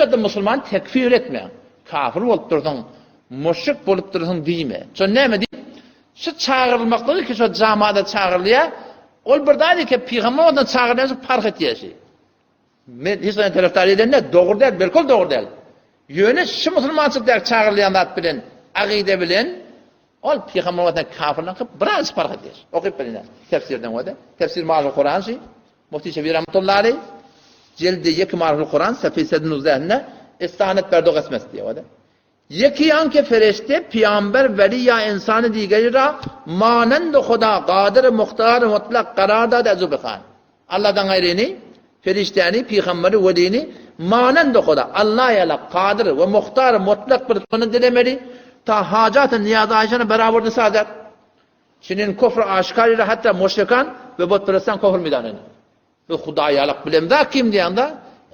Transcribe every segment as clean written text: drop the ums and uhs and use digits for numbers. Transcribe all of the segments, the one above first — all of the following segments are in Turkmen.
Hiç musulman tekfir etme. Kafir bolup dursuň, müşrik bolup dursuň diýme. Şo näme diýip? Şu çagyrylmaklygy ki şo jamada çagyrylýar, ol bir zat eken, pygamber ondan çagyrylýan şu parh etýär şi. Men hiç zaman tarafdar edende dogry däl, belkol dogry däl. Ýöne şu musulmançylyk däl çagyrylýan zat bilen, agyda bilen ol pygamber wagtynda kafirleňki biraz parh edýär. Okyp bilýän tefsirden wada. Tefsir Maariful Kuran şi. Mufti Şefi rahmetullahi aleyh jeldi ýeki Maariful Kuran sefhe 119-da istanet berdo gesmes diýýär wada. Ýeki ýanke fereşte, pygamber, weli ýa ynsany digeri ra manendu Huda gadyr muhtar mutlak karar dady ezu bihan. Alladan gaýryny, perişdäni, pygamberi, welini manendu Huda, Alla ýala kadyr we muhtar mutlak bir şony dilemeli, ta hajaty niýazy aýşany beraberdi sazat. Çinin kufr aşkar ile hatta muşrikan we butperestan kufr midanyn. Bu hudaýalyk bilemzak kim diýende,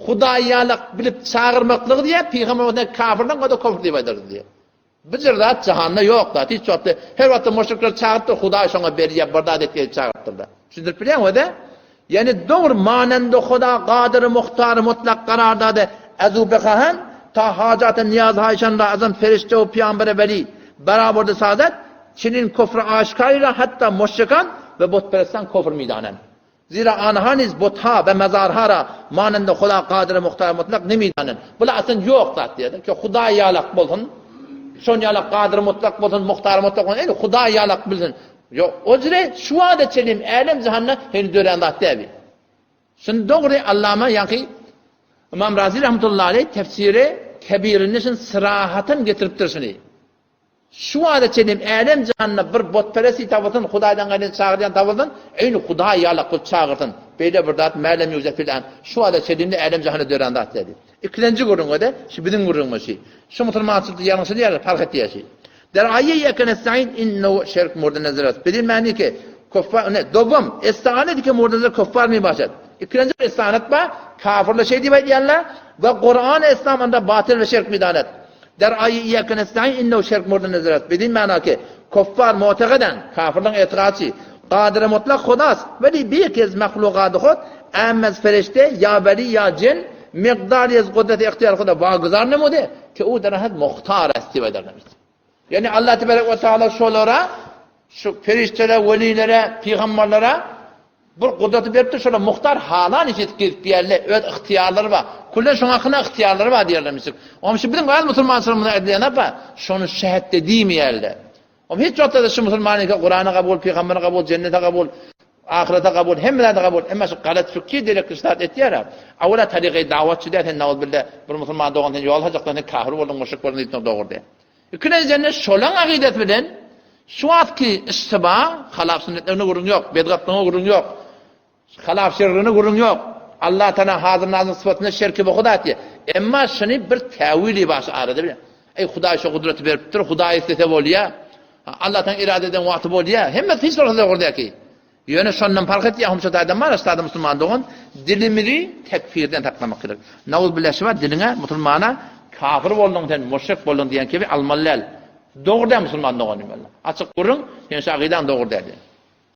hudaýalyk bilip çagyrmaklygy diýýär, pygamber wagtynda kafirden o-da kufr diýip aýdardy diýýär. Bu jür zat jahanda ýok zat, hiç wagtda her wagtda müşrikler çagyrypdyr, Hudaý şoňa berýär, bir zat etýär diýip çagyrypdyrlar. Düşündirip bilýäňmi o-da? Ýani dogry mananda Huda Gadyr Muhtar Mutlak karar dady, Ezu behahan ta hajata niýaz haýşan ra azam perişde we pygambere weli beraberdi sadat, çinin kufry aşkar ile hatta müşrikan we butperestan kufr midanen. Zira anha niz butha we mezarha ra manende Huda Kadyr Muhtar Mutlak nemidanen. Bular aslynda ýok zat diýýär. Ki Hudaý ýalak bolsun, şon ýalak Kadyr Mutlak bolsun, Muhtar Mutlak bolsun, indi Hudaý ýalak bilsin. Ýok, o jire şu wagta çenli älem jahanda heniz dörän zat däl. Şuny dogry Allama ýaňky Ymam Razi rahmetullahi aleyh tefsiri Kebirinde şuny syrahatyn getiripdir şuny. Şu wagta çenlem älem jahanda bir butperesti tapylsyn, Hudaýdan gaýryn çagyrýan tapylsyn, eýni Hudaý ýalak kylyp çagyrsyn. Beýle bir zat mälem ýuwjat fil an. Şu wagta çenlemde älem jahanda dörän zat däl. Ikilenji gürrüňe-de şu biziň gürrüňimiz şi. Şu musulmançylykda ýalňyşy diýýärler, parh etýär şi. Der aýy ýeke nestaîn innehu şirk murdy nezir est. Biziň mäni ki, kuffar ne, dowam, istianet ki murdy nezir kuffar mi başat. Ikilenji bir istianet bar, kafirler şeý diýip aýdýarlar, we Kur'an İslam anda batyl we şirk midanet. Der aýy iýýäke nestaîn innehu şirk murdy nezir est. Bedin mana ki, kuffar mu'tegadan, kafirleň etigaty, Kadyry mutlak Hudas, weli bir kez mahlukady hud, ämmez fereşte, ýa weli ýa jin, miqdar ýez gudreti ihtiýar Huda waguzar nemude, ki u derahat muhtar est diýip aýdarlar. Ýagny Allah tebarek we taala şolara, şu perişdelere, welilere, pygamberlere Bir gudraty beripdir, şolar muhtar halan iş edip gezip ýärler, öz ygtyýarlary bar. Küllen şoň hakyna ygtyýarlary bar diýerler misal. Oňa şu biziň öz musulmançylygymyzda edilýän apa, şony şähetde diýmeýärler. Oňa hiç wagtda-da şu musulman eke Kurana kabul, pygambere kabul, jennete kabul, ahyrete kabul, hemme zada kabul. Emma şu galat fikir derekli zat etýär. Awala taryky dawatçy däl sen nauzbillah bir musulman dogan sen ýol hajakdan sen kafir bolduň, müşrik bolduň diýip dogry däl. Ikinjiden şolaň akydasy bilen şu wagtky iştiba, halap sünnetlerine gürrüň ýok, bedgatlygyna gürrüň ýok, halap şerrine gürrüň ýok. Allah Taala hazir nazir sypatyna şerki bu Hudaý diýýär. Emma şuny bir täwili bar şu arada bilen. Eý Hudaý şu gudraty beripdir, Hudaý islese bolýar. Allah Taala irade eden wagty bolýar. Hemmesi hiç bolsa dogry däki. Ýöne şondan parh etýär hum şu taýdan bar sada musulman dogan dilimizi tekfirden saklamak gerek. Nauzbillah şu wagt diliňe musulmana kafir bolduň sen müşrik bolduň diýen kibi almaly däl. Dogry däl musulman doganym walla. Açyk gürrüň sen şu akydaň dogry däl diýen.